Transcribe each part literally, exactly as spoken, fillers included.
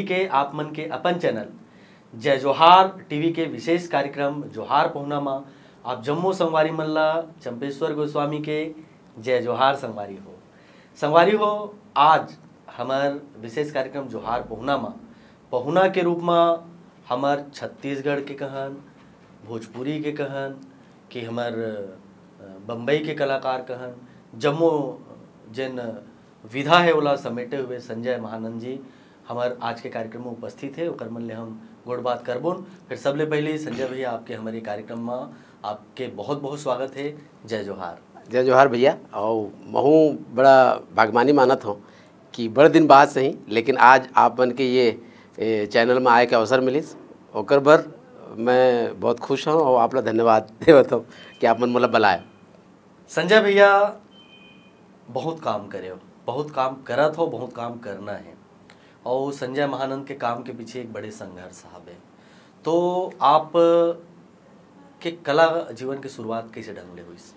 के आप मन के अपन चैनल जय जोहार टीवी के विशेष कार्यक्रम जोहार पहुना मा आप जम्मो संगवारी मन ला चंपेश्वर गोस्वामी के जय जोहार। संगवारी हो, संगवारी हो, आज हमर विशेष कार्यक्रम जोहार पहुना मा पहुना के रूप मा हमर छत्तीसगढ़ के कहन, भोजपुरी के कहन, कि हमर, अ, बम्बई के कलाकार कहन, जम्मो जेन विधा हे ओला समेटे हुए संजय महानंद जी हमर आज के कार्यक्रम में उपस्थित हे, ओकर मन ले हम गोठ बात करबोन। फिर सबले पहले संजय भैया, आपके हमर ये कार्यक्रम में आपके बहुत बहुत स्वागत हे। जय जोहार। जय जोहार भैया। और महूँ बड़ा भागमानी मानत हूँ कि बड़े दिन बाद सही, लेकिन आज आप मन के ये, ए, चैनल में आए के अवसर मिलिस, ओकर बर मैं बहुत खुश हूँ और आप ला धन्यवाद देवत हूँ कि आप मन मोला बुलाए। संजय भैया, बहुत काम करे हो, बहुत काम करत हो, बहुत काम करना है। और संजय महानंद के काम के पीछे एक बड़े संघर्ष हवे। तो आप के कला जीवन के शुरुआत कैसे ढंग ले होइस?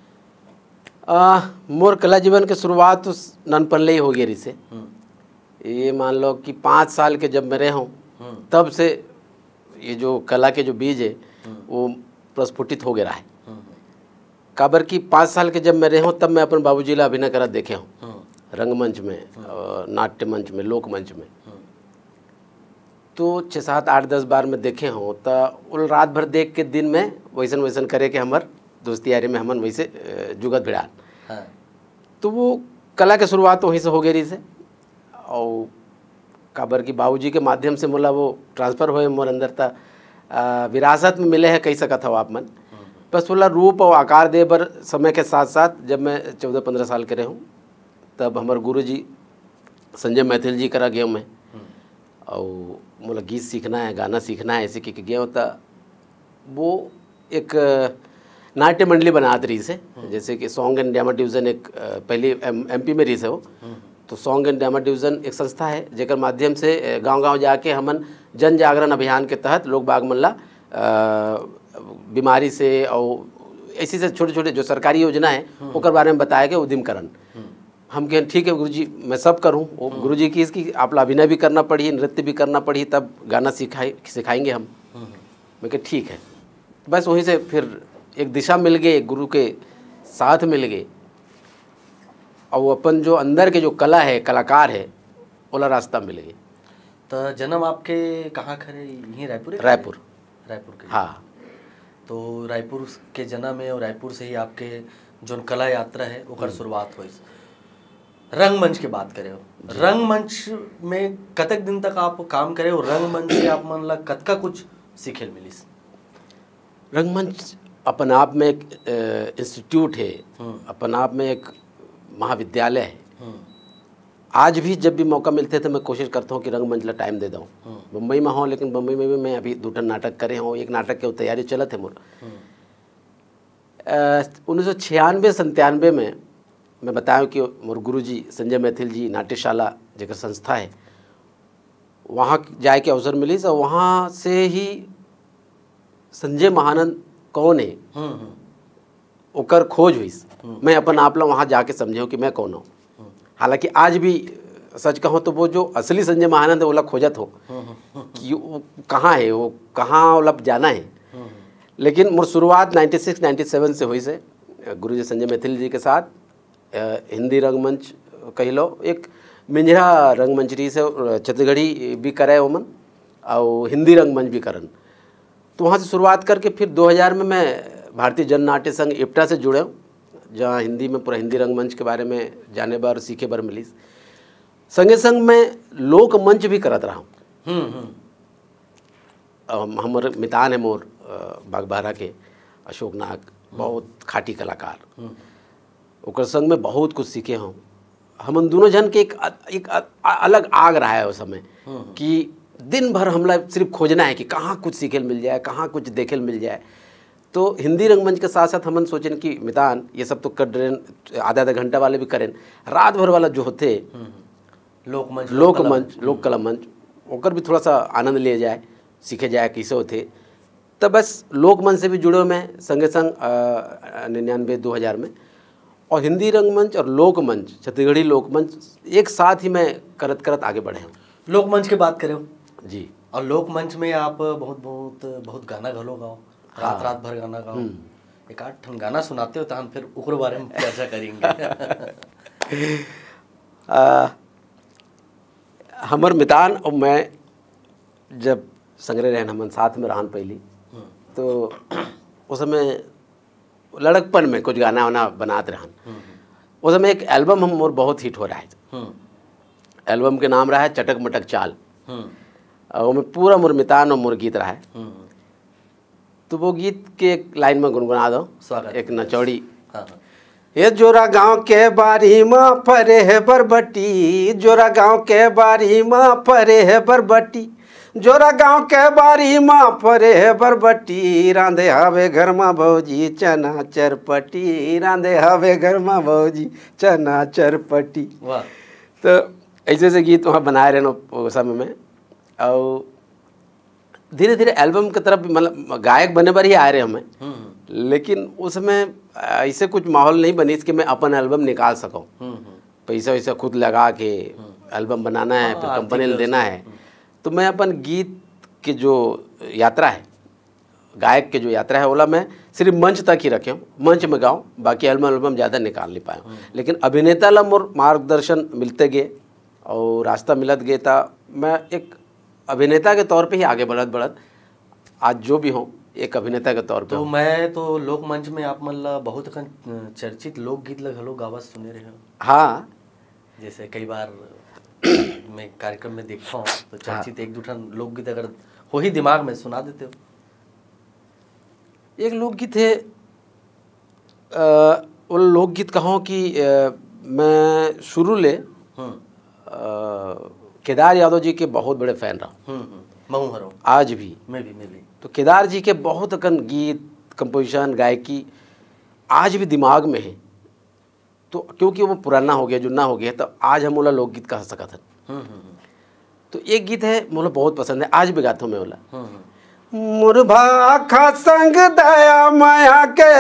आ, मोर कला जीवन के शुरुआत तो ननपन ले ही हो गया रिसे। हम्म। ये मान लो कि पाँच साल के जब मैं रहे हूँ, हम्म। तब से ये जो कला के जो बीज है, हम्म। वो प्रस्फुटित हो गया है। हम्म। काबर कि पाँच साल के जब मैं रहे हूँ, तब मैं अपन बाबूजी ला अभिनय करत देखे हूँ, हम्म। रंगमंच में, हम्म। अ, नाट्य मंच में, लोक मंच में। हम्म। तो छः, सात, आठ, दस बार मैं देखे हूँ, त उल रात भर देख के दिन में वैसन वैसन करे के हमर दोस्ती यारी में हमन वैसे, अ, जुगत भिड़ान। हाँ। तो वो कला के शुरुआत वहीं से हो गई रहिसे। और काबर कि बाबूजी के माध्यम से मोला वो ट्रांसफर होए मोर अंदर, त, अ, विरासत में मिले है, कही सकत हव आप मन। हम्म। बस ओला रूप और आकार दे बर समय के साथ साथ, जब मैं चौदह पन्द्रह साल के रहूँ, तब हमर गुरुजी संजय मैथिल जी करा गया मैं। हम्म। और मोला गीत सीखना है, गाना सीखना है, ऐसे कह के गया, त वो एक, अ, नाट्य मंडली बनात रहिसे, हम्म। जैसे कि Song and Drama Division एक, अ, पहली एम-, एमपी में रहिसे वो। हम्म। तो Song and Drama Division एक संस्था है, जेकर माध्यम से, अ, गांव-गांव जाके हमन जन जागरण अभियान के तहत लोग बाग मन ला, अ, बीमारी से और ऐसी से छोटे-छोटे जो सरकारी योजना है, हम्म। ओकर बारे में बताए के उद्यम करन। हम्म। हम कहें, "ठीक है गुरुजी, मैं सब करूँ।" वो हम्म। गुरुजी किहिस कि आप ला अभिनय भी करना पड़ही, नृत्य भी करना पड़ही, तब गाना सिखाए-, सिखाएंगे हम। हम्म। मैं कहे, "ठीक है।" बस वहीं से फिर एक दिशा मिल गई, एक गुरु के साथ मिल गए, और वो अपन जो अंदर के जो कला है, कलाकार है, ओला रास्ता मिल गई। तो जन्म आपके कहाँ करे? यहीं रायपुर के? रायपुर। रायपुर के? हाँ। तो रायपुर के जन्म है और रायपुर से ही आपके जोन कला यात्रा है, ओकर हम्म। शुरुआत होइस। रंगमंच के बात करे हो, जी। रंगमंच में कतक दिन तक आप काम करे हो? रंगमंच से आप मन ला कतका कुछ सीखे ल मिलिस? रंगमंच अपन आप में एक, अ, इंस्टीट्यूट है, हम्म। अपन आप में एक महाविद्यालय है। हम्म। आज भी जब भी मौका मिलथे, तो मैं कोशिश करता हूँ कि रंगमंच ला टाइम दे दऊँ। हम्म। बम्बई में हूँ, लेकिन बम्बई में भी मैं अभी दू ठन नाटक करे हूँ, एक नाटक के तैयारी चलत है मोर। हम्म। अ, उन्नीस सौ छियानवे संतानवे में मैं बताया कि मोर गुरुजी संजय मैथिल जी नाट्यशाला जेकर संस्था है, वहाँ जाए के अवसर मिलिस और वहाँ से ही संजय महानंद कौन है, हम्म, हम्म। ओकर खोज हुइस। हम्म। मैं अपन आप ला वहाँ जाके समझे हूँ कि मैं कौन हूँ। हम्म। हालांकि आज भी सच कहूँ तो वो जो असली संजय महानंद है, ओला खोजत हो हम्म, हम्म, हम्म। कि वो कहाँ है, वो कहाँ ओला जाना है। हम्म, हम्म। लेकिन मोर शुरुआत नाइन्टी सिक्स नाइन्टी सेवन से हुइस हे, गुरुजी संजय मैथिल जी के साथ। अ, हिंदी रंगमंच कह लो, एक मिंजरा रंगमंच रहिस हे, अ, छत्तीसगढ़ी भी करे ओमन, और हिंदी रंगमंच भी करन। तो वहाँ से शुरुआत करके फिर दो हज़ार में मैं भारतीय जन नाट्य संघ इप्टा से जुड़े हूँ, जहाँ हिंदी में पूरा हिंदी रंगमंच के बारे में जाने बर, सीखे बर मिलिस। संगे संग मैं लोक मंच भी करत रहा हूँ। हम्म, हम्म। अम, हमर मितान है मोर, अ, बागबाहरा के अशोक नाग, हम्म। बहुत खाटी कलाकार। हम्म। ओकर संग में बहुत कुछ सीखे हूँ। हमन दोनों जन के एक अ-, एक अ-, अ-, अलग आग रहा है उस समय हम्म। कि दिन भर हमला सिर्फ खोजना है कि कहाँ कुछ सीखे ल मिल जाए, कहाँ कुछ देखे ल मिल जाए। तो हिंदी रंगमंच के साथ साथ हमन सोचेन कि मितान, ये सब तो कर रहे हैं, आधा आधा घंटा वाले भी करें, रात भर वाला जो होते हम्म। लोकमंच, लोक लोक कला मंच, मंच। लोक कला मंच, ओकर भी थोड़ा सा आनंद लिए जाए, सीखे जाए कैसे होते। तो बस लोकमंच से भी जुड़े मैं संगे संग, अ, निन्यानवे दो हज़ार में, और हिंदी रंगमंच और लोकमंच, छत्तीसगढ़ी लोकमंच एक साथ ही मैं करत करत आगे बढ़े हूँ। लोकमंच के बात करें, जी। और लोक मंच में आप बहुत बहुत बहुत गाना घलो गाओ, रात हाँ। रात भर गाना गाओ। हम्म। एक आध ठन गाना सुनाते हो, तहन फिर ओकरो बारे में चर्चा करेंगे। आ, हमर मितान और मैं जब संगरे रहन, हमन साथ में रहन पहली, तो उस समय लड़कपन में कुछ गाना वाना बनात रहन। उस समय एक एल्बम हम मोर बहुत हिट हो रहा है। हम्म। एल्बम के नाम रहा है चटक मटक चाल। हम्म। और ओमे पूरा मोर मितान और मोर गीत रहा है। हम्म। तो वो गीत के एक लाइन में गुनगुना दो। स्वागत। एक नचौड़ी। हाँ, हाँ। ये जोरा गांव के बारी मा फरे है बरबटी, जोरा गांव के बारी मा फरे है बरबटी, जोरा गांव के बारी मा फरे है बरबटी, रांधे हवे घर मा भौजी चना चरपटी, रांधे हवे घर मा भौजी चना चरपटी। वाह। तो ऐसे ऐसे गीत वहाँ बनाए रहन उस समय में। और धीरे धीरे एल्बम की तरफ, मतलब, गायक बने बर ही आए रहे हमें। हम्म। लेकिन उस समय ऐसे कुछ माहौल नहीं बनिस कि मैं अपन एल्बम निकाल सकूं। हम्म। हम्म। पैसा वैसा खुद लगा के एल्बम बनाना है, हाँ, फिर आर्थिक कंपनी ले व्यवस्था। देना है। तो मैं अपन गीत के जो यात्रा है, गायक के जो यात्रा है, ओला मैं सिर्फ मंच तक ही रखे हूँ, मंच में गाऊँ, बाकी एल्बम एल्बम ज़्यादा निकाल नहीं पाया हूँ। लेकिन अभिनेता ला मोर मार्गदर्शन मिलते गए और रास्ता मिलत गए, ता मैं एक अभिनेता के तौर पे ही आगे बढ़त बढ़त आज जो भी हूँ, एक अभिनेता के तौर पे तो हूँ। मैं तो लोक मंच में आप मन ला बहुत अकन चर्चित लोकगीत ला घलो गावत सुने रहे हूँ। हाँ, जैसे कई बार मैं कार्यक्रम में देखता हूँ, तो चर्चित एक दो ठन लोकगीत अगर हो ही दिमाग में, सुना देते हो। एक लोकगीत है, अ, वो लोकगीत कहो कि, अ, मैं शुरू ले, हम्म। अ, केदार यादव जी के बहुत बड़े फैन रहा हूँ, हम्म। हम्म। महू हरो। आज भी। मैं भी, मैं भी। तो केदार जी के बहुत अकन गीत, कंपोजिशन, गायकी आज भी दिमाग में है। तो क्योंकि वो पुराना हो गया, जुन्ना हो गया, तो आज हम ओला लोकगीत कह सकत हन। हम्म। हम्म। हम्म। तो एक गीत है, मोला बहुत पसंद है, आज भी गाता हूँ मैं ओला। हम्म। हम्म। मुरभाखा संग दया माया के,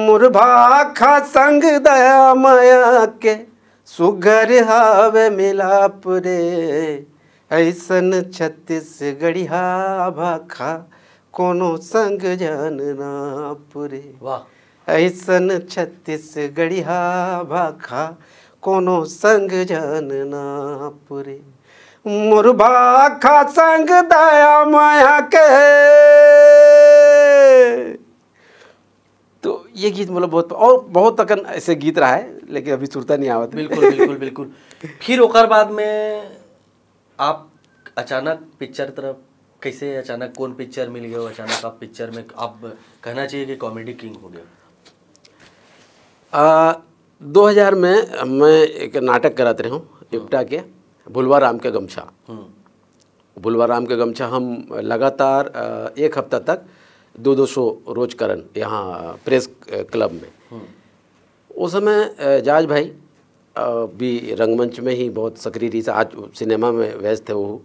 मुरभाखा संग दया माया के, सुघर हावे मिलाप रे। ऐसन छत्तीसगढ़िया भाखा कोनो संग जान ना पुरे। वाह। ऐसन छत्तीसगढ़िया भाखा कोनो संग जान ना पुरे। मुरभाखा संग दया माया के। तो ये गीत मतलब बहुत, और बहुत अकन ऐसे गीत रहा है, लेकिन अभी सुरता नहीं आवत है। बिल्कुल, बिल्कुल, बिल्कुल। फिर ओकर बाद में आप अचानक पिक्चर तरफ कैसे, अचानक कौन पिक्चर मिल गए हो, अचानक आप पिक्चर में, आप कहना चाहिए कि कॉमेडी किंग हो गए। आ, दो हज़ार में मैं एक नाटक करत रहे हूँ इप्टा के, भुलवा राम के गमछा। भुलवा राम के गमछा हम लगातार, अ, एक हफ्ता तक दो दो शो रोज करन यहाँ प्रेस क्लब में। उस समय, अ, एजाज भाई, अ, भी रंगमंच में ही बहुत सक्रिय रहिस, आज सिनेमा में व्यस्त है वो।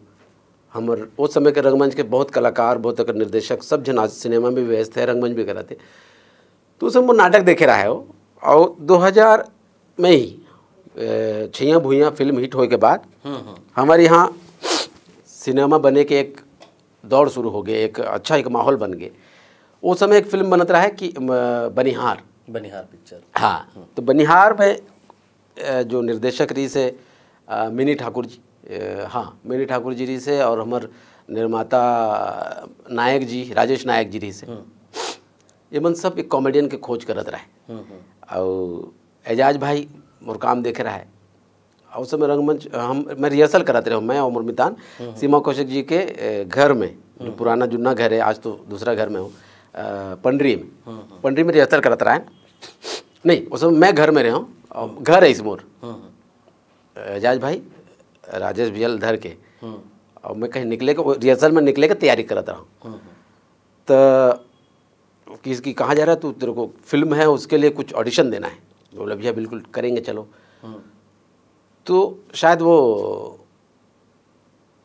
हमर उस समय के रंगमंच के बहुत कलाकार, बहुत अकन निर्देशक, सब झन आज सिनेमा में भी व्यस्त है, रंगमंच भी करत है। तो उस समय वो नाटक देखे रहा है वो, और दो हज़ार में ही, अ, छैया भुइयां फिल्म हिट होए के बाद हमारे यहाँ सिनेमा बने के एक दौर शुरू हो गए, एक अच्छा एक माहौल बन गए। उस समय एक फिल्म बनत रहा है कि, अ, बनिहार। बनिहार पिक्चर। हाँ, तो बनिहार में, अ, जो निर्देशक रहिस हे, अ, मिनी ठाकुर जी, अ, हाँ, मिनी ठाकुर जी रहिस हे, और हमर निर्माता नायक जी, राजेश नायक जी रहिस हे। ये मन सब एक कॉमेडियन के खोज करत रहे। और एजाज भाई मोर काम देखे रहे। और उस समय रंगमंच, हम, मैं रिहर्सल करत रहे, मैं और मोर मितान, सीमा कौशिक जी के, अ, घर में, जो पुराना जुन्ना घर है, आज तो दूसरा घर में हूँ, अ, पंडरी में, पंडरी में रिहर्सल करत रहे। नहीं, उस समय मैं घर में रहे हूँ, और घर है इस मोर। एजाज भाई, राजेश भैया धर के, और मैं कहीं निकले के, रिहर्सल में निकले के तैयारी करत रहा हूँ। तो किस की, "कहाँ जा रहा है तू? तेरे को फिल्म है, उसके लिए कुछ ऑडिशन देना है।" बोला, "भैया, बिल्कुल करेंगे, चलो।" तो शायद वो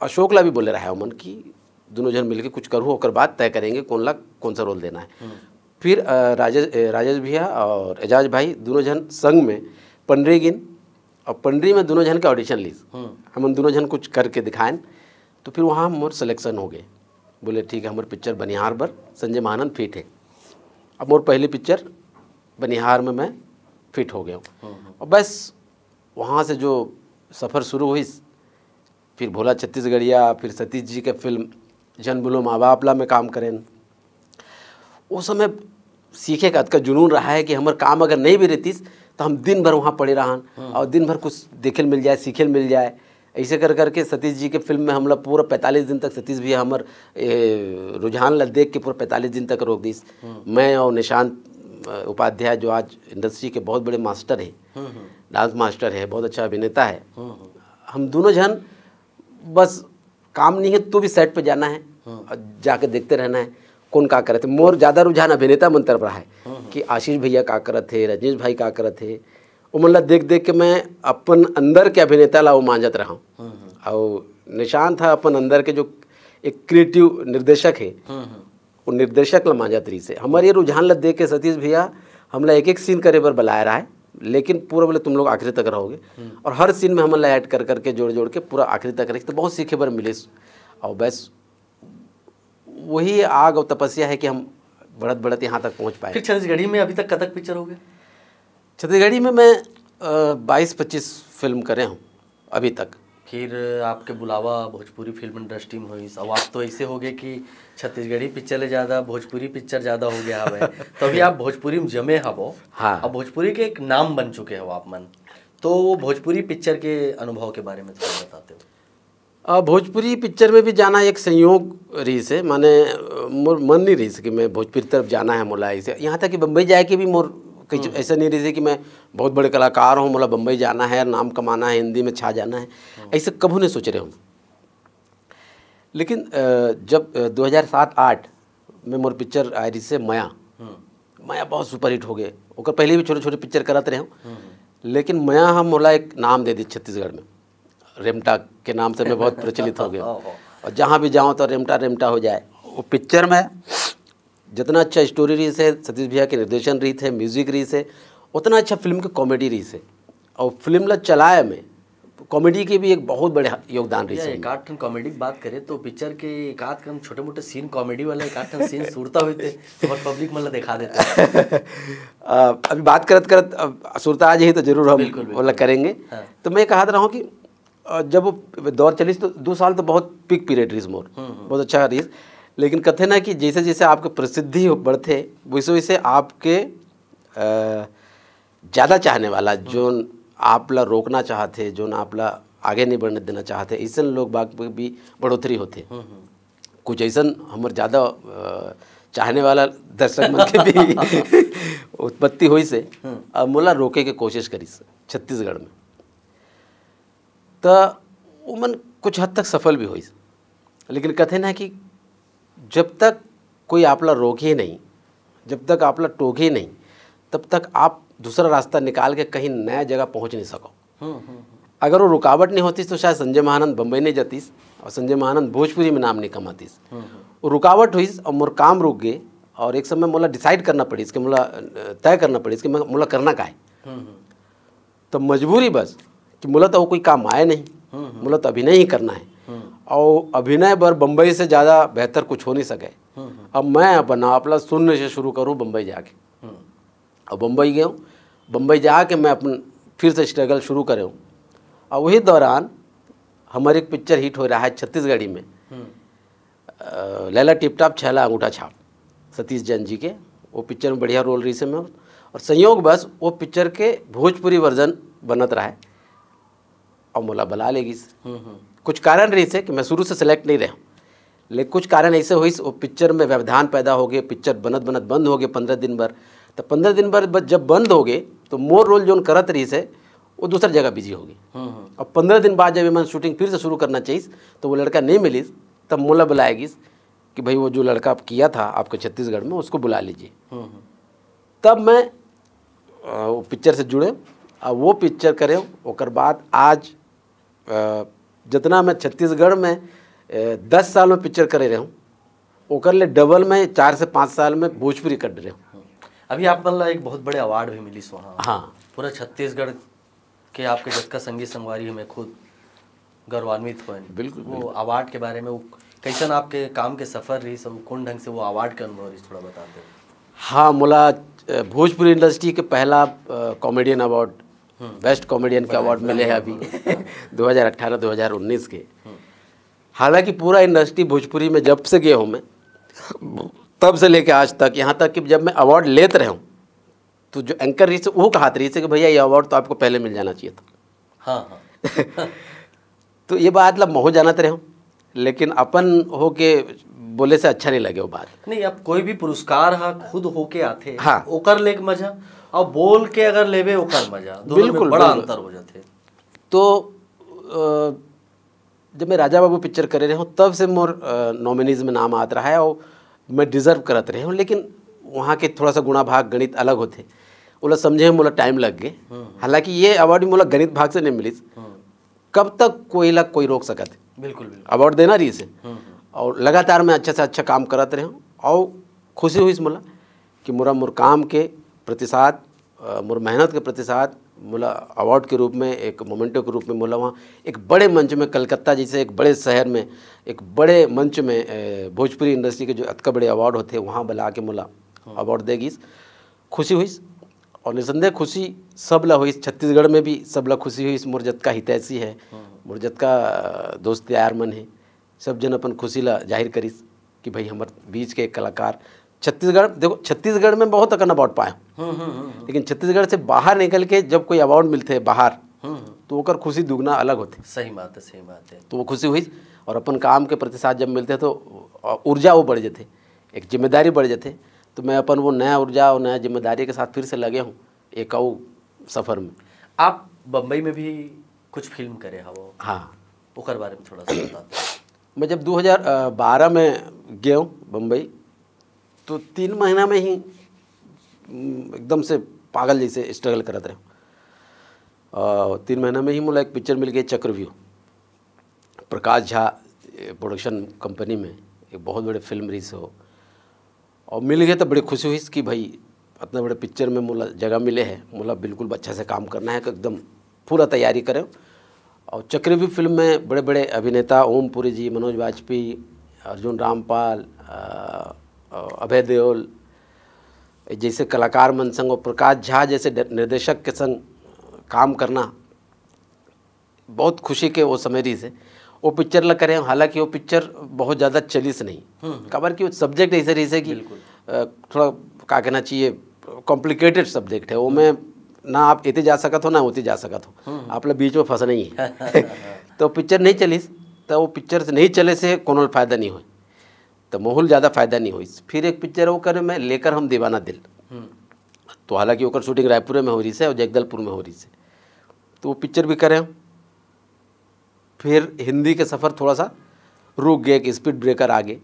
अशोक ला भी बोले रहा है ओमन कि दोनों जन मिलके कुछ करू, ओकर बाद तय करेंगे कौन ला कौन सा रोल देना है। फिर, अ, राजेश, ए, राजेश भैया और एजाज भाई दोनों जन संग में पंडरी गिन, अब पंडरी में दोनों झन के ऑडिशन लिस। हमन दोनों झन कुछ करके दिखाएन, तो फिर वहाँ मोर सिलेक्शन हो गए। बोले, "ठीक है, हमर पिक्चर बनिहार बर संजय महानंद फिट है।" अब मोर पहली पिक्चर बनिहार में मैं फिट हो गया हूँ। और बस वहाँ से जो सफ़र शुरू हुई, फिर भोला छत्तीसगढ़िया, फिर सतीश जी के फिल्म जन बोलो माँ बाप ला में काम करें। वो समय सीखे का अतका जुनून रहा है कि हमर काम अगर नहीं भी रहतीस, तो हम दिन भर वहाँ पड़े रहन और दिन भर कुछ देखे ल मिल जाए, सीखे ल मिल जाए। ऐसे कर करके सतीश जी के फिल्म में हमला पूरा पैंतालीस दिन तक, सतीश भैया हमर ए, रुझान ला देख के पूरा पैंतालीस दिन तक रोक दिस। मैं और निशांत, अ, उपाध्याय, जो आज इंडस्ट्री के बहुत बड़े मास्टर हैं, डांस मास्टर है, बहुत अच्छा अभिनेता है, हम दोनों झन बस काम नहीं है तो भी सेट पे जाना है और जाके देखते रहना है कौन का करत है। मोर ज़्यादा रुझान अभिनेता मन तरफ रहा है कि आशीष भैया का करत है, रजनीश भाई का करत है। वो मन ला देख देख के मैं अपन अंदर के अभिनेता ला वो मांजत रहा हूँ। और निशांत था अपन अंदर के जो एक क्रिएटिव निर्देशक है, वो निर्देशक ला मांजत रहिस हे। हमर ये रुझान ला देख के सतीश भैया हमला एक एक सीन करे बर बलाए रहा है, लेकिन पूरा बोले, "तुम लोग आखिरी तक रहोगे।" और हर सीन में हमन ला ऐड कर करके, जोड़ जोड़ के पूरा आखिरी तक रहिस, तो बहुत सीखे बर मिलिस। और बस वही आग और तपस्या है कि हम बढ़त बढ़त यहाँ तक पहुँच पाए। फिर छत्तीसगढ़ी में अभी तक कतक पिक्चर हो गए? छत्तीसगढ़ी में मैं बाईस पच्चीस फिल्म करे हूँ अभी तक। फिर आपके बुलावा भोजपुरी फिल्म इंडस्ट्री में होइस, अब आप तो ऐसे हो गए कि छत्तीसगढ़ी पिक्चर ले ज़्यादा भोजपुरी पिक्चर ज़्यादा हो गया हवे। तो अभी आप भोजपुरी में जमे हवो। हाँ। अब भोजपुरी के एक नाम बन चुके हो आप मन, तो वो भोजपुरी पिक्चर के अनुभव के बारे में थोड़ा बताते हो। अ, भोजपुरी पिक्चर में भी जाना एक संयोग रहिस हे, माने, अ, मोर मन नहीं रहिस हे कि मैं भोजपुरी तरफ जाना है मोला। ऐसे यहाँ तक कि बम्बई जाए के भी मोर कहीं ऐसा नहीं रहिस हे कि मैं बहुत बड़े कलाकार हूँ, मोला बम्बई जाना है, नाम कमाना है, हिंदी में छा जाना है, ऐसे कभू नहीं सोचे रहे हूँ। लेकिन, अ, जब, अ, दो हज़ार सात आठ में मोर पिक्चर आए रहिस हे मया, मया बहुत सुपरहिट हो गए। ओकर पहले भी छोटे छोटे पिक्चर करत रहे हूँ, लेकिन मया हम मोला एक नाम दे दी छत्तीसगढ़ में, रेमटा के नाम से मैं बहुत प्रचलित हो गया। ओहो। और जहाँ भी जाऊँ तो रेमटा रेमटा हो जाए। वो पिक्चर में जितना अच्छा स्टोरी रहिस हे, सतीश भैया के निर्देशन रहिस हे, म्यूजिक रहिस हे, उतना अच्छा फिल्म के कॉमेडी रहिस हे। और फिल्म ला चलाए में कॉमेडी के भी एक बहुत बड़े योगदान रहिस हे। एक आध ठन कॉमेडी की बात करें तो पिक्चर के एक आध ठन छोटे मोटे सीन कॉमेडी वाला, एक आध ठन सीन सुरता होते और पब्लिक मन ला दिखा देते। अ, अभी बात करत करत अब सुरता आ जाही तो जरूर हम बिल्कुल, बिल्कुल। ओला करेंगे। हाँ। तो मैं कहत रहा हूँ कि, अ, जब वो दौर चलिस तो दो साल तो बहुत पीक पीरियड रहिस मोर, बहुत अच्छा रहिस। लेकिन कथे ना कि जैसे जैसे आपके प्रसिद्धि हो-, बढ़थे, वैसे वैसे आपके, अ, ज़्यादा चाहने वाला, जोन आप ला रोकना चाहत हे, जोन आप ला आगे नहीं बढ़ने देना चाहत हे, ऐसन लोग बाग में भी बढ़ोतरी होथे। कुछ ऐसन हमर ज़्यादा, अ, चाहने वाला दर्शक मन के भी उत्पत्ति होइस हे। अब मोला रोके के कोशिश करिस छत्तीसगढ़ में। त ओमन कुछ हद तक सफल भी होइस। लेकिन कथे ना कि जब तक कोई आप ला रोकही नहीं, जब तक आप ला टोकही नहीं, तब तक आप दूसरा रास्ता निकाल के कहीं नया जगह पहुंच नहीं सको। अगर वो रुकावट नहीं होतीस तो शायद संजय महानंद बम्बई नहीं जातीस और संजय महानंद भोजपुरी में नाम नहीं कमातीस। वो रुकावट हुई और मोर काम रुक गए और एक समय मोला डिसाइड करना पड़िस कि मोला, अ, तय करना पड़िस कि मैं, मोला करना का है। तो मजबूरी बस कि मोला तो कोई काम आए नहीं, मोला तो अभिनय ही करना है। और अभिनय बर बम्बई से ज़्यादा बेहतर कुछ हो नहीं सके। अब मैं अपन आप ला शून्य से शुरू करूँ बम्बई जाके। और बम्बई गए हूँ, बम्बई जाके मैं अपन फिर से स्ट्रगल शुरू करे हूँ। और वही दौरान हमारे एक पिक्चर हिट हो रहा है छत्तीसगढ़ी में, अ, लैला टिप टाप छैला अंगूठा छाप, सतीश जैन जी के, वो पिक्चर में बढ़िया रोल रहिस हे मोर। और संयोग बस वो पिक्चर के भोजपुरी वर्जन बनत रहा है और मोला बला ले गिस। कुछ कारण रहिस हे कि मैं शुरू से सिलेक्ट नहीं रहा, लेकिन कुछ कारण ऐसे होइस, वो पिक्चर में व्यवधान पैदा हो गए, पिक्चर बनत बनत बंद हो गए पंद्रह दिन बर। तो पंद्रह दिन बर ब-, जब बंद हो गए तो मोर रोल जोन करत रहिस हे वो दूसर जगह बिजी हो गए। अब पंद्रह दिन बाद जब एमन शूटिंग फिर से शुरू करना चाहिए तो वो लड़का नहीं मिलिस, तब मोला बुलाया गिस कि भाई वो जो लड़का आप किया था आपके छत्तीसगढ़ में उसको बुला लीजिए। तब मैं, अ, वो पिक्चर से जुड़े, अब वो पिक्चर करे, ओकर बाद आज, अ, जितना मैं छत्तीसगढ़ में, अ, दस साल में पिक्चर करे रहे हूँ, ओकर ले डबल मैं चार से पाँच साल में भोजपुरी कर रहे हूँ। अभी आप मन ला एक बहुत बड़े अवार्ड भी मिलिस वहाँ। हाँ। पूरा छत्तीसगढ़ कि आपके जतका संगी संगवारी हे, मैं खुद गौरवान्वित होएन। बिल्कुल, वो बिल्कुल। अवार्ड के बारे में, वो कैसन आपके काम के सफर रहिस, वो कौन ढंग से वो अवार्ड के अनुभव रहिस, थोड़ा बताते। हाँ, मोला, अ, भोजपुरी इंडस्ट्री के पहला, अ, कॉमेडियन अवार्ड, हम्म। बेस्ट कॉमेडियन के बड़ा, अवार्ड बड़ा मिले हे अवार्ड अभी, मिला। दो हज़ार अठारह दो हज़ार उन्नीस के। हम्म। हालांकि पूरा इंडस्ट्री भोजपुरी में जब से गए हूँ मैं, तब से लेके आज तक, यहाँ तक कि जब मैं अवार्ड लेत रहे हूँ, तो जो एंकर रहिस हे, वो कहत रहिस हे कि भैया, ये अवार्ड तो आपको पहले मिल जाना चाहिए था। हाँ, हाँ। तो ये बात ला महूँ जानत रहे हूँ, लेकिन अपन होके बोले से अच्छा नहीं लगे वो बात। नहीं, अब कोई भी पुरस्कार हा खुद होके आथे, हाँ। ओकर लेके मजा, और बोल के अगर लेबे ओकर मजा, दोनों में बिल्कुल, बड़ा बिल्कुल। अंतर हो जाथे। तो, अ, जब मैं राजा बाबू पिक्चर करे रहे हूँ, तब से मोर, अ, नॉमिनीज में नाम आत रहा है और मैं डिजर्व करत रहे हूँ, लेकिन वहाँ के थोड़ा सा गुणा भाग गणित अलग होथे, ओला समझे में मोला टाइम लग गए। हम्म। हालांकि ये अवार्ड भी मोला गणित भाग से नहीं मिलिस। हम्म। कब तक कोई ला कोई रोक सकत हे? बिल्कुल, बिल्कुल। अवार्ड देना रहिस हे। हम्म, हम्म। और लगातार मैं अच्छा से अच्छा काम करत रहे हूँ और खुशी होइस मोला कि मोरा मोर काम के प्रतिसाद, अ, मोर मेहनत के प्रतिसाद मोला अवार्ड के रूप में, एक मोमेंटो के रूप में मोला वहाँ एक बड़े मंच में, कलकत्ता जैसे एक बड़े शहर में, एक बड़े मंच में, अ, भोजपुरी इंडस्ट्री के जो अतका बड़े अवार्ड होथे, वहाँ बुला के मोला हम्म। अवार्ड दे गिस। खुशी होइस, और निसंदेह खुशी सब ला होइस, छत्तीसगढ़ में भी सब ला खुशी होइस। मोर जतका हितैषी है, हम्म। मोर जतका, अ, दोस्त यार मन है, सब जन अपन खुशी ला जाहिर करिस कि भाई, हमर बीच के एक कलाकार छत्तीसगढ़, देखो, छत्तीसगढ़ में बहुत अकन अवार्ड पाए हूँ, हम्म, हम्म, हम्म, हम्म। लेकिन छत्तीसगढ़ से बाहर निकल के जब कोई अवार्ड मिलथे बाहर, हम्म, हम्म। तो ओकर खुशी दुगना अलग होथे। सही बात है, सही बात है। तो वो खुशी होइस और अपन काम के प्रतिसाद जब मिलथे तो, अ, ऊर्जा वो बढ़ जाथे, एक जिम्मेदारी बढ़ जाथे। तो मैं अपन वो नया ऊर्जा और नया जिम्मेदारी के साथ फिर से लगे हूँ एक अउ सफर में। आप बम्बई में भी कुछ फिल्म करे हवो? हाँ। ओकर बारे में थोड़ा सा बताते। मैं जब दो हज़ार बारह में गए हूँ बम्बई, तो तीन महीना में ही, हम्म, एकदम से पागल जैसे स्ट्रगल करत रहे हूँ। अ, तीन महीना में ही मोला एक पिक्चर मिल गई, चक्रव्यूह। प्रकाश झा, ए, प्रोडक्शन कंपनी में एक बहुत बड़े फिल्म रहिस हो, और मिल गए तो बड़ी खुशी होइस कि भाई, इतना बड़े पिक्चर में मोला जगह मिले है, मोला बिल्कुल अच्छा से काम करना है, एकदम पूरा तैयारी करें। और चक्रव्यूह फिल्म में बड़े बड़े अभिनेता ओम पुरी जी, मनोज वाजपेयी, अर्जुन रामपाल, अ, अ, अभय देओल, जैसे कलाकार मन संग और प्रकाश झा जैसे डि-, निर्देशक के संग काम करना बहुत खुशी के वो समय रहिस हे। वो पिक्चर ला करे, हालांकि वो पिक्चर बहुत ज़्यादा चलिस नहीं। हम्म, हम्म। काबर कि वो सब्जेक्ट ऐसे रहिस हे कि, बिल्कुल। अ, थोड़ा, का कहना चाहिए, कॉम्प्लिकेटेड सब्जेक्ट है। वो हम्म। में ना आप एती जा सकत हो, ना ओती जा सकत हो। हम्म। आप ला बीच में फंसना ही है। तो पिक्चर नहीं चलिस, तो वो पिक्चर से नहीं चले से कोनो फायदा नहीं होय, तो मोहू ल ज़्यादा फायदा नहीं होइस। फिर एक पिक्चर वो करे मैं, लेकर हम दीवाना दिल। हम्म। तो हालांकि ओकर शूटिंग रायपुर में हो रहिस हे और जगदलपुर में हो रहिस हे, तो वो पिक्चर भी करे। फिर हिंदी के सफ़र थोड़ा सा रुक गए, एक स्पीड ब्रेकर आ गए,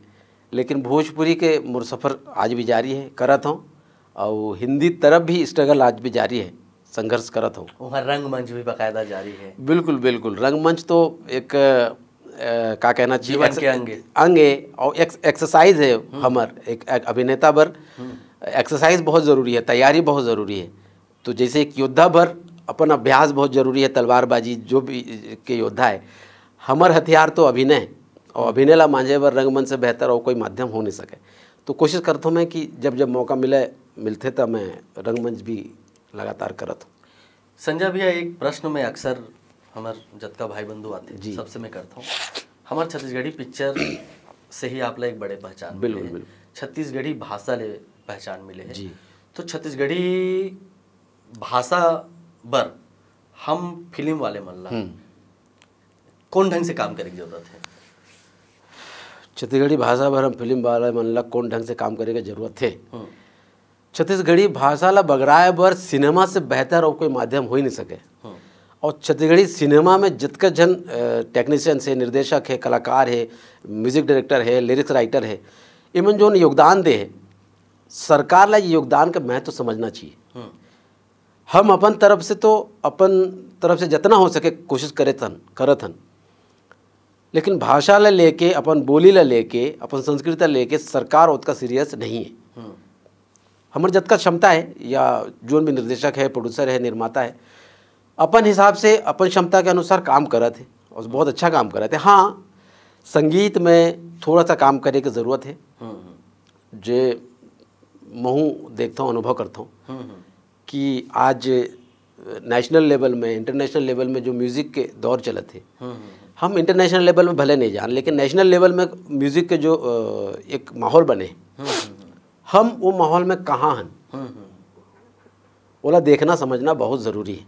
लेकिन भोजपुरी के मोर सफ़र आज भी जारी है, करत हूँ। और हिंदी तरफ भी स्ट्रगल आज भी जारी है, संघर्ष करत हूँ। वहाँ रंगमंच भी बाकायदा जारी है। बिल्कुल, बिल्कुल। रंगमंच तो एक, अ, का कहना चाहिए, जीवन एक्स-, के अंग है। अंग है और एक्स-, एक्सरसाइज है हम्म। हमर, एक, एक अभिनेता बर हम्म। एक्सरसाइज बहुत ज़रूरी है, तैयारी बहुत ज़रूरी है। तो जैसे एक योद्धा बर अपन अभ्यास बहुत जरूरी है, तलवारबाजी जो भी के योद्धा है, हमर हथियार तो अभिनय है, और अभिनय ला मांझे बर रंगमंच से बेहतर और कोई माध्यम हो नहीं सके। तो कोशिश करता हूँ मैं कि जब जब मौका मिले, मिलथे, तब मैं रंगमंच भी लगातार करत हूँ। संजय भैया, एक प्रश्न मैं अक्सर हमर जतका भाई बंधु आते, जी। सबसे मैं करता हूँ, हमर छत्तीसगढ़ी पिक्चर से ही आप ला एक बड़े पहचान मिले बिल्कुल, है। बिल्कुल। छत्तीसगढ़ी भाषा ले पहचान मिले है। जी। तो छत्तीसगढ़ी भाषा बर हम फिल्म वाले मन ला हम्म। कौन ढंग से काम करे के जरूरत है? छत्तीसगढ़ी भाषा बर हम फिल्म वाले मन ला कौन ढंग से काम करे के जरूरत है? हम्म। छत्तीसगढ़ी भाषा ला बगराए बर सिनेमा से बेहतर और कोई माध्यम हो ही नहीं सके। हम्म। और छत्तीसगढ़ी सिनेमा में जितका जन, अ, टेक्नीशियन है, निर्देशक है, कलाकार है, म्यूजिक डायरेक्टर है, लिरिक्स राइटर है, इमन जोन योगदान दे है, सरकार ला ये योगदान का महत्व समझना चाहिए। हम्म। हम अपन तरफ से तो, अपन तरफ से जितना हो सके कोशिश करे थन, करत हन, लेकिन भाषा ला लेके, अपन बोली ला लेके, अपन संस्कृति ला लेके सरकार ओतका सीरियस नहीं है। हम्म। हमर जतका क्षमता है, या जोन भी निर्देशक है, प्रोड्यूसर है, निर्माता है, अपन हिसाब से, अपन क्षमता के अनुसार काम करत हे और बहुत अच्छा काम करत हे। हाँ, संगीत में थोड़ा सा काम करे के जरूरत हे, जे महूँ देखता हूँ, अनुभव करता हूँ कि आज नेशनल लेवल में, इंटरनेशनल लेवल में जो म्यूजिक के दौर चलत हे, हम इंटरनेशनल लेवल में भले नहीं जान, लेकिन नेशनल लेवल में म्यूजिक के जो अ, एक माहौल बने, हम वो माहौल में कहाँ हन, ओला देखना समझना बहुत ज़रूरी है।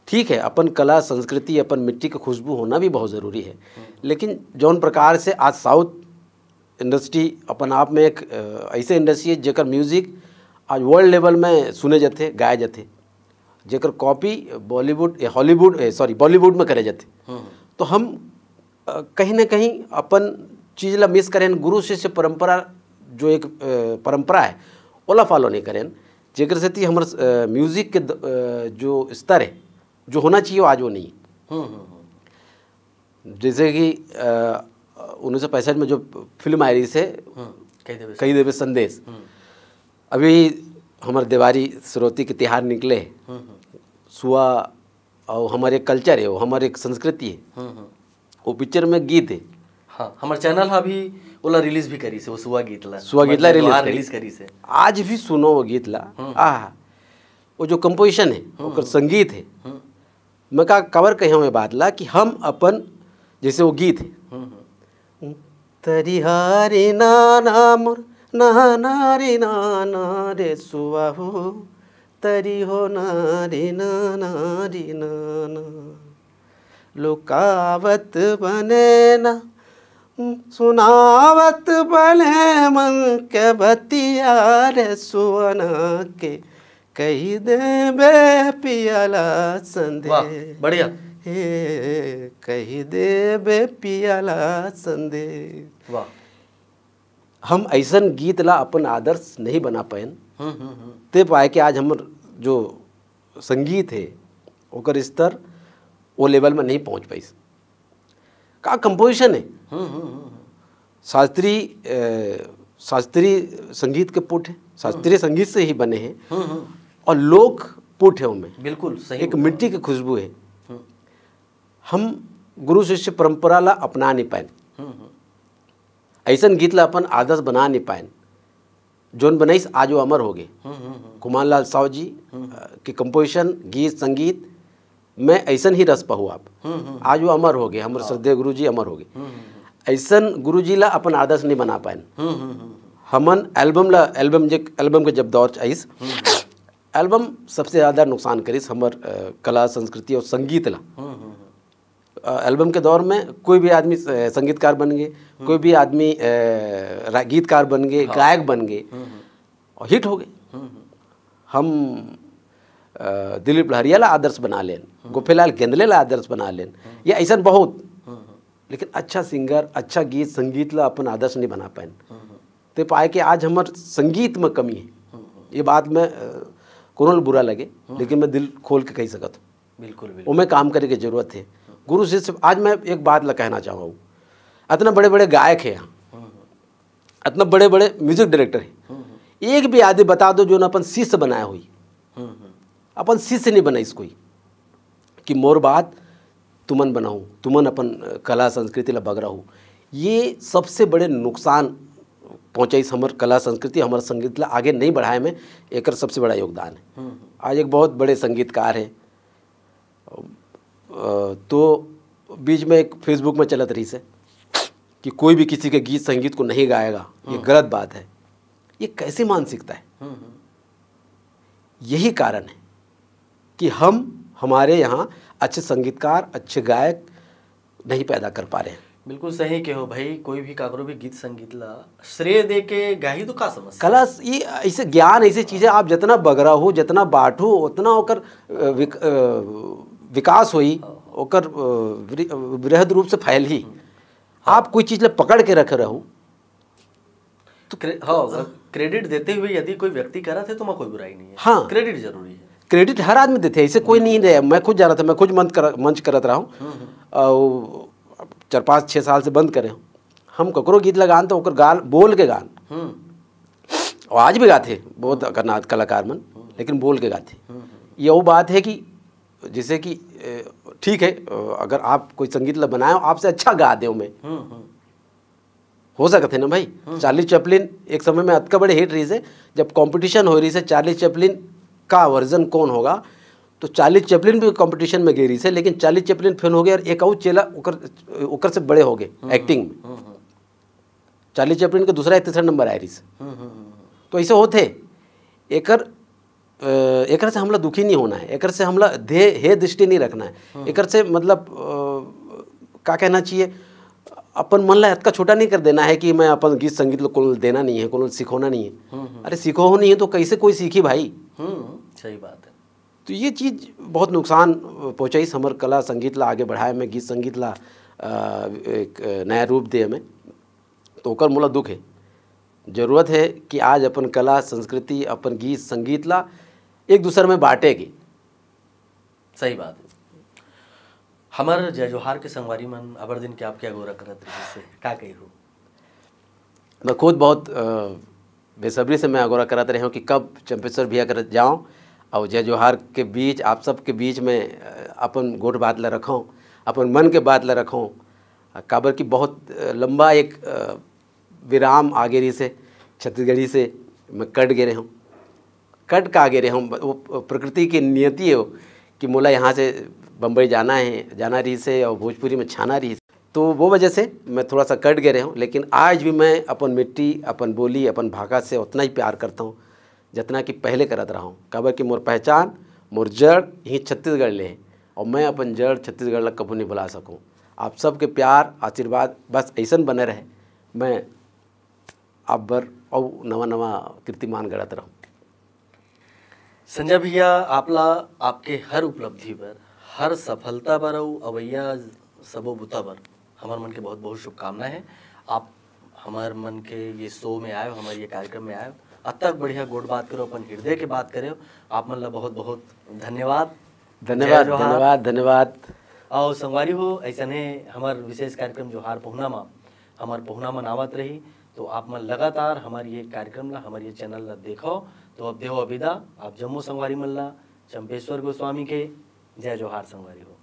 ठीक है, अपन कला संस्कृति, अपन मिट्टी के खुशबू होना भी बहुत ज़रूरी है, लेकिन जौन प्रकार से आज साउथ इंडस्ट्री अपन आप में एक अ, ऐसे इंडस्ट्री है जेकर म्यूजिक आज वर्ल्ड लेवल में सुने जाथे, गाए जाथे, जेकर कॉपी बॉलीवुड, ए, हॉलीवुड, ए, सॉरी, बॉलीवुड में करे जाथे। तो हम अ, कहीं ना कहीं अपन चीज ला मिस करें, गुरु शिष्य परंपरा जो एक अ, परंपरा है, ओला फॉलो नहीं करें, जेकर सेती हमर अ, म्यूजिक के द- अ, जो स्तर है, जो होना चाहिए, वो आज वो नहीं। जैसे कि अ, उन्नीस सौ पैंसठ में जो फिल्म आई रही है, कही देवे कही देवे संदेश। अभी हमर देवारी श्रोती के तिहार निकले, सुआ और हमारे कल्चर है, वो हमारे एक संस्कृति है। वो पिक्चर में गीत है। हाँ, हमर चैनल हा भी ओला रिलीज भी करी से, वो सुआ गीत ला। सुआ गीत ला रिलीज करी। रिलीज करी से। आज भी सुनो वो गीत ला। आह, वो जो कंपोजिशन है, ओकर संगीत है, मैं का कवर कहे हुए बात ला कि हम अपन, जैसे वो गीत है, तरिहारी ना ना मोर ना ना रे ना ना रे सुआ हो, तरी हो ना रे ना ना रे ना ना, लुकावत बने ना, सुनावत बने मन के बतिया रे सुअना के, कही देबे पियाला संदे। वाह, बढ़िया। हे, कही देबे पियाला संदे। वाह। हम ऐसन गीत ला अपन आदर्श नहीं बना पाएन। हम्म, हम्म, हम्म। ते पाए कि आज हमर जो संगीत है, ओकर स्तर वो लेवल में नहीं पहुंच पाइस। का कंपोजिशन है? हम्म, हम्म, हम्म, हम्म। शास्त्रीय अ, शास्त्रीय संगीत के पुट है, शास्त्रीय संगीत से ही बने हैं। हम्म, हम्म। और लोक पुट है उनमें। बिल्कुल सही एक बोला। मिट्टी की खुशबू है। हम्म। हम गुरु शिष्य परंपरा ला अपना नहीं पाएन। हम्म, हम्म। ऐसन गीत ला अपन आदर्श बना नहीं पाएन। जोन बनाइस आज वो अमर हो गए। हम्म, हम्म, हम्म। कुमार लाल साव जी, हम्म। अ, के कंपोजिशन, गीत संगीत में ऐसन ही रस पहु आप। हम्म, हम्म। आज वो अमर हो गए, हमर श्रद्धेय गुरु जी अमर हो गए। हम्म, हम्म, हम्म। ऐसन गुरु जी ला अपन आदर्श नहीं बना पाएन। हम्म, हम्म, हम्म। हमन एल्बम ला, एल्बम जे, एल्बम के जब दौर आइस, हम्म, हम्म। एल्बम सबसे ज्यादा नुकसान करिस हमर अ, कला संस्कृति और संगीत ला। हम्म, हम्म, हम्म। अ, एल्बम के दौर में कोई भी आदमी अ, संगीतकार बन गए, कोई भी आदमी अ, रा- गीतकार बन गए, हाँ। गायक बन गए, हम्म, हम्म। और हिट हो गए। हम्म, हम्म। हम अ, दिलीप लहरिया ला आदर्श बना लेन, हम्म। गोपेलाल गेंदले ला आदर्श बना लेन, हम्म। या ऐसा बहुत। हम्म, हम्म। लेकिन अच्छा सिंगर, अच्छा गीत संगीत ला अपन आदर्श नहीं बना पाएन। हम्म, हम्म। ते पाए कि आज हमर संगीत में कमी है। हम्म, हम्म। ये बात में अ, कोनो ल बुरा लगे, हम्म। लेकिन मैं दिल खोल के कही सकत हूँ। बिल्कुल, बिल्कुल। ओमे काम करे के जरूरत है। गुरु शिष्य, आज मैं एक बात ला कहना चाहूँ, इतना बड़े बड़े गायक है यहाँ, हम्म, हम्म। इतना बड़े बड़े म्यूजिक डायरेक्टर है, हम्म, हम्म। एक भी आदमी बता दो जो न अपन शिष्य बनाया हुई, हम्म, हम्म। अपन शिष्य नहीं बनाइस कोई, कि मोर बात तुमन बनाओ, तुमन अपन अ, कला संस्कृति ला बगरा हो। ये सबसे बड़े नुकसान पहुँचाइस हमर कला संस्कृति, हमर संगीत ला आगे नहीं बढ़ाए में एकर सबसे बड़ा योगदान है। हम्म, हम्म। आज एक बहुत बड़े संगीतकार है, अ, तो बीच में एक Facebook में चलत रही से कि कोई भी किसी के गीत संगीत को नहीं गाएगा, ये हम्म। गलत बात है। ये कैसी मानसिकता है? हम्म, हम्म। यही कारण है कि हम, हमारे यहाँ अच्छे संगीतकार, अच्छे गायक नहीं पैदा कर पा रहे हैं। बिल्कुल सही कहो भाई, कोई भी काकरो भी गीत संगीत ला श्रेय दे के गाही तो का समस्या? कला स-, ये ऐसे ज्ञान, ऐसी चीजें आप जितना बगरा हो, जितना बांटो, उतना ओकर, अ, विक-, अ, विकास होई, हाँ। ओकर, अ, वृ-, वृहद रूप से फैलही। हम्म। आप कोई चीज ला पकड़ के रख रहो, तो क्रे-, हाँ, अगर क्रेडिट देते हुए यदि कोई व्यक्ति करत है तो मैं कोई बुराई नहीं है। हाँ। क्रेडिट जरूरी है। क्रेडिट हर आदमी देते हैं, ऐसे कोई नहीं रहे। मैं खुद जाना था, मैं खुद मंच कर, मंच करत रहा हूँ। हम्म, हम्म। और चार पाँच छः साल से बंद करे हूँ। हम ककरो गीत लगान तो ओकर गाल बोल के गान। हम्म। और आज भी गाते हैं बहुत कला-, कलाकार मन, हम्म। लेकिन बोल के गाते हैं। हम्म, हम्म। ये वो बात है कि जैसे कि अ, ठीक है, अ, अगर आप कोई संगीत ला बनाए हो, आपसे अच्छा गा दे मैं, हम्म हम्म हो सकत है ना भाई। चार्ली चैपलिन एक समय में अतका बड़े हिट रहिस हे, जब कंपटीशन हो रहिस हे चार्ली चैपलिन का वर्जन कौन होगा, तो चार्ली चैपलिन भी कंपटीशन में गे रहिस हे, लेकिन चार्ली चैपलिन फेल हो गए और एक अउ चेला ओकर ओकर से बड़े हो गए एक्टिंग में। हम्म हम्म चार्ली चैपलिन के दूसरा या तीसरा नंबर आए रहिस। हम्म हम्म हम्म तो ऐसे होथे। एकर अ, एकर से हमला दुखी नहीं होना है, एकर से हमला दे हे दृष्टि नहीं रखना है। एकर से मतलब अ, का कहना चाहिए, अपन मन ला अतका छोटा नहीं कर देना है कि मैं अपन गीत संगीत ला कोनो देना नहीं है, कोनो सिखोना नहीं है। अरे सिखो हो नहीं है तो कैसे कोई सीखी भाई? हम्म सही बात है। तो ये चीज बहुत नुकसान पहुँचाइस हमर कला संगीत ला आगे बढ़ाए में, गीत संगीत ला अ, एक नया रूप दे में। तो ओकर मोला दुख है। जरूरत है कि आज अपन कला संस्कृति, अपन गीत संगीत ला एक दूसर में बांटे के। सही बात है। हमर जय जोहार के संगवारी मन अबर दिन के आपके अगोरा करत रहिस हे, का कही हो? मैं खुद बहुत अ, बेसब्री से मैं अगोरा करत रहे हूँ कि कब चंपेश्वर भैया कर जाऊँ और जय जोहार के बीच, आप सब के बीच में अ, अपन गोठ बात ला रखूँ, अपन मन के बात ला रखूँ। अ, काबर कि बहुत अ, लंबा एक अ, विराम आगे रहिस हे, छत्तीसगढ़ी से मैं कट गे रहे हूँ। कट का आगे रहे हूँ, वो प्रकृति की नियति है वो, कि मोला यहाँ से बम्बई जाना है, जाना रहिस हे और भोजपुरी में छाना रहिस हे। तो वो वजह से मैं थोड़ा सा कट गे रहे हूँ, लेकिन आज भी मैं अपन मिट्टी, अपन बोली, अपन भाखा से उतना ही प्यार करता हूँ जितना कि पहले करत रहा हूँ। काबर कि मोर पहचान, मोर जड़ ही छत्तीसगढ़ ले है और मैं अपन जड़ छत्तीसगढ़ ला कभू नहीं भुला सकूँ। आप सबके प्यार, आशीर्वाद बस ऐसन बने रहे। मैं आप बर अउ नवा नवा कीर्तिमान गढ़त रहूँ। संजय भैया, आपला आपके हर उपलब्धि बर, हर सफलता बर अउ अवैया सबो बुता बर हमर मन के बहुत बहुत शुभकामना है। आप हमर मन के ये शो में आए हो, हमारे ये कार्यक्रम में आए हो, अतक बढ़िया गोठ बात करे हो, अपन हृदय के बात करे हो, आप मन ला बहुत बहुत धन्यवाद। धन्यवाद, जय जोहार। धन्यवाद, धन्यवाद। अउ संगवारी हो, ऐसने हमर विशेष कार्यक्रम जोहार पहुना मा हमर पहुना मन आवत रही, तो आप मन लगातार हमर ये कार्यक्रम ला, हमर ये चैनल ला देखो। तो अब देहो अभिदा आप जम्मो संगवारी मन ला चंपेश्वर गोस्वामी के जय जोहार संगवारी हो।